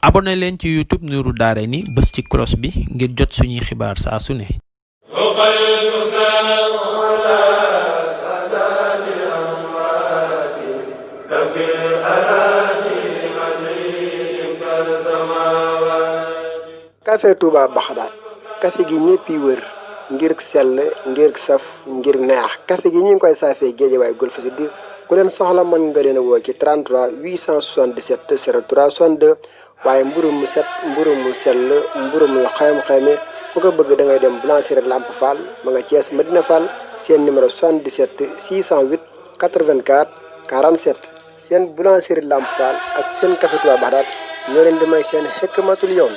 abonné leen ci YouTube Nourou Darayni bës ci cloche bi ngir jot suñuy xibaar saa su ne. café Touba Baxdaad café gi ñëpp yi wër ngir sell ngir saf ngir neex café gi ñu ngi koy saafee Géejawaay Golf Sud ku leen soxla mën nga leen a woo ci 33 877 03 62 waaye mburu mu set mburu mu sell mburu mu xayma bu ko bëgg da ngay dem boulangerie Lamp Fall ma nga Thiès Medina Fall seen numéro 77 608 84 47 seen boulangerie Lamp Fall ak seen café Touba Baxdaad ñoo leen di may seen xikmatul yawm.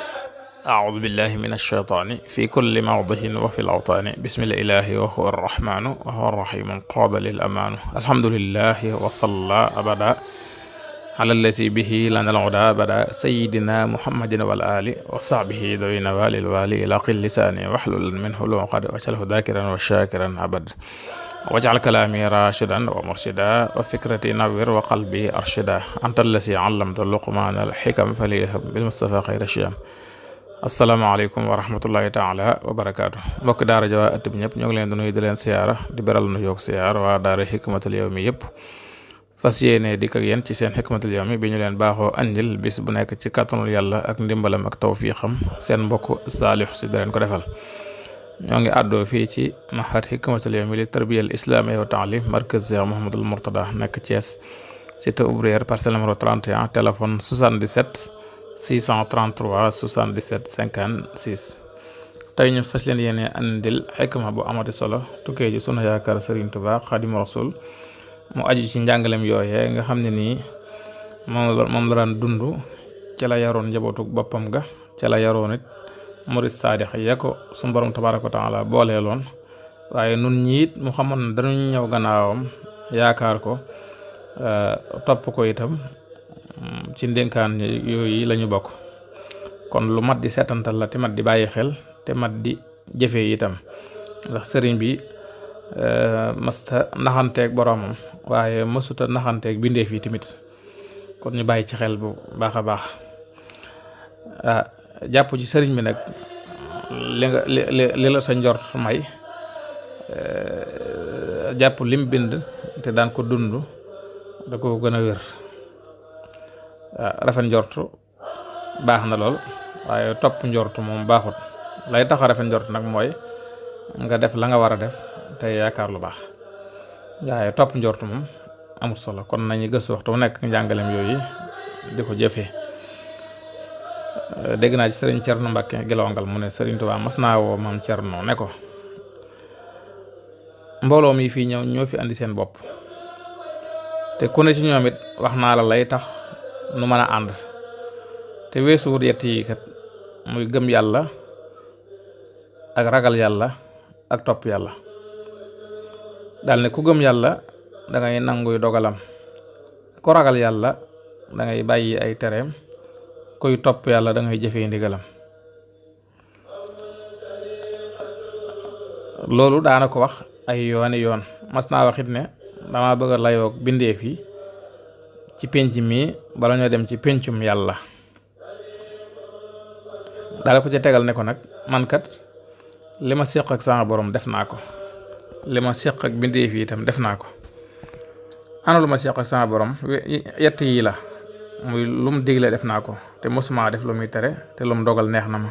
أعوذ بالله من الشيطان في كل موضع وفي الأوطان بسم الإله وهو الرحمن وهو الرحيم قاد للأمان الحمد لله وصلى أبدا على الذي به لنا العدا بدا سيدنا محمد والآل وصحبه ذوي نوال الوالي لقل لساني واحلل منه العقد واجعله ذاكرا وشاكرا أبدا واجعل كلامي راشدا ومرشدا وفكرتي نوّر وقلبي أرشدا أنت الذي علمت لقمان الحكم فليهب بالمصطفى خير الشيم asalaamaaleykum wa rahmatullahi taala wa barakaatu mbokki daara ja waa ëtt bi ñëpp ñoo ngi leen di nuyu di leen siyaara di beral nu yoog siyaar waa daara xikmatul yawmi yëpp fas yéene dikk ak yéen ci seen xikmatul yawmi bi ñu leen baaxoo andil bis bu nekk ci kàttanul yàlla ak ndimbalam ak tawfiixam seen mbokk saalix si da leen ko defal ñoo ngi àddoo fii ci mahad xikmatul yawmi li tarbiyal islamiya wa taalim markaz Cheikh Mouhamadul Mourtada nekk Thiès cité ouvrière parcelle numéro 31 téléphone 77 633 77 56 tey ñu fas leen yéene andil xikma bu amati solo tukkee ci sunu yaakaar Serigne Touba Xaadimu Rasuul mu aju ci njàngalem yooyee nga xam ne nii moom la daan dund ca la yaroon njabootu boppam ga ca la yaroon it murid saadix ya ko sunu borom tabaaraka wa taala booleeloon waaye nun ñiit mu xamoon ne dañu ñëw gannaawam yaakaar ko topp ko itam ci ndénkaan yooyu lañu bokk kon lu mat di seetantal la te mat di bàyyi xel te mat di jëfee itam ndax sëriñ bi masta naxanteeg boroomam waaye mësuta naxanteeg bindeef yi tamit kon ñu bàyyi ci xel bu baax a baax jàpp ci sëriñ bi nag li la sa njort may jàpp lim bind te daan ko dund da ko gën a wér rafet njortu baax na lool waaye topp njortu moom baaxut lay tax a rafet njortu nag mooy nga def la nga war a def te yaakaar lu baax waaye topp njortu moom amul solo kon nañu gëstu waxtu mu nekk njàngalem yooyu di ko jëfee dégg naa ci sëriñ Cerno Mbàkke Gelongal mu ne sëriñ Tuubaa mas naa woo maam Cerno ne ko mbooloo mi fii ñoo fi andi seen bopp te ku ne ci ñoom it wax naa la lay tax nu mën a ànd te weesuwut yett yi kat muy gëm yàlla ak ragal yàlla ak topp yàlla daal ne ku gëm yàlla dangay nanguy dogalam ku ragal yàlla dangay bàyyi ay tereem kuy topp yàlla dangay jëfee ndigalam loolu daana ko wax ay yooni yoon mas naa waxit ne dama bëgg a layoog bindeef yi ci pénc mi bala ñoo dem ci péncum yàlla daal ko ci tegal ne ko nag man kat li ma séq ak sama borom def naa ko li ma séq ak bindeef yi itam def naa ko ana lu ma séq ak sama borom yett yi la muy lu mu digle def naa ko te mosuma def lu muy tere te lu mu dogal neex na ma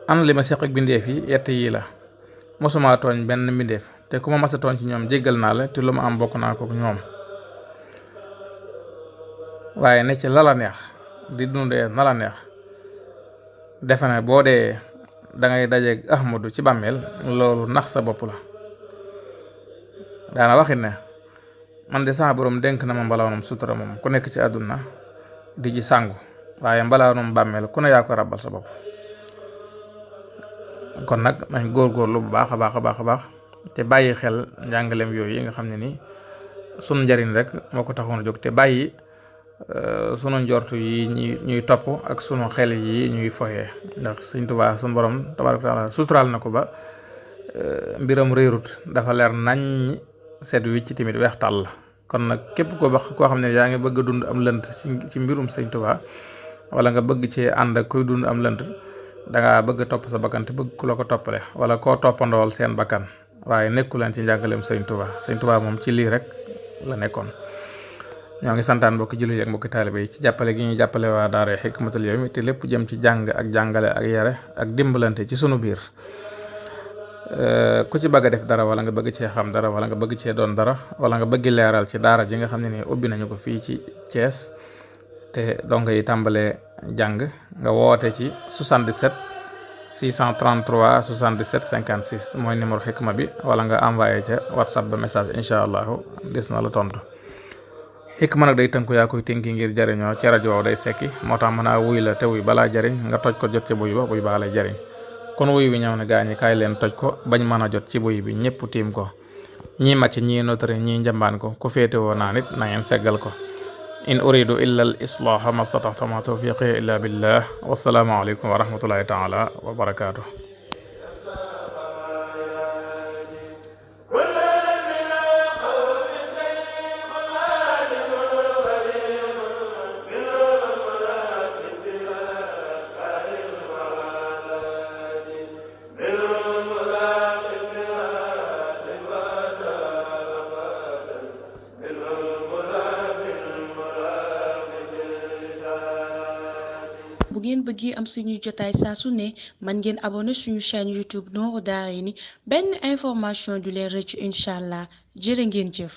ana li ma séq ak bindeef yi yett yi la mosuma tooñ benn bindeef te ku ma mas a tooñ ci ñoom jéggal naa la te lu ma am bokk naa ko ñoom waaye ne ci la la neex di dundee na la neex defe ne boo dee dangay dajeeg Ahmadu ci bàmmeel loolu nax sa bopp la daana waxit ne man de sama borom dénk na ma mbalaanum sutura moom ku nekk ci àdduna di ji sàngu waaye mbalaanum bàmmeel ku ne yaa ko rabal sa bopp kon nag nañ góorgóorlu bu baax a baax a baax a baax te bàyyi xel njàngaleem yooyu yi nga xam ne ni sunu njariñ rek moo ko taxoon a jóg te bàyyi sunu njortu yi ñuy topp ak sunu xel yi ñuy foyee ndax Sëñ Tuubaa sunu borom tabaaraka taala suturaal na ko ba mbiram réerut dafa leer nañ seet wi ci tamit weex tàll la kon nag képp koo xam ne yaa ngi bëgg a dund am lënt ci mbirum Sëñ Tuubaa wala nga bëgg ci ànd ak kuy dund am lënt dangaa bëgg topp sa bakkan te bëgg ku la ko toppale wala koo toppandool seen bakkan waaye nekku leen ci njàngaleem Sëriñ Tuubaa moom ci lii rek la nekkoon. ñoo ngi santaan mbokki jullit ak mbokki taalibe yi ci jàppale gi ñuy jàppale waa daara Hikmatul Yawmi te lépp jëm ci jàng ak jàngale ak yare ak dimbalante ci sunu biir. Ku ci bëgg a def dara wala nga bëgg cee xam dara wala nga bëgg cee doon dara wala nga bëgg leeral ci daara ji nga xam ne ni ubbi nañu ko fii ci Thiès te donga yi tàmbalee jàng nga woote ci 77 633 77 56 mooy numéro Hikma bi wala nga envoyé ca WhatsApp ba message incha allahu des na la tontu. Hikma nag day tënku yaa koy tënki ngir jariñoo ci rajo day sekki moo tax mën a wuy la te wuy balaa jariñ nga toj ko jot ci buy ba buy baa lay jariñ kon wuy wi ñëw ne gaa ñi kaay leen toj ko bañ mën a jot ci buy bi ñëpp tiim ko ñii màcc ñii notari ñii njambaan ko ku féete woo naa nit na ngeen seggal ko in uridu illa al islaha ma stataxta ma tawfiqi illa billah wasalaamu aleykum wa rahmatullahi taala wa barakaatu. bu ngeen bëggee am suñuy jotaay saa su ne man ngeen abonné suñu chaîne YouTube Nourou Darayni benn information du leen rëcc incha allah jërë ngeen jëf.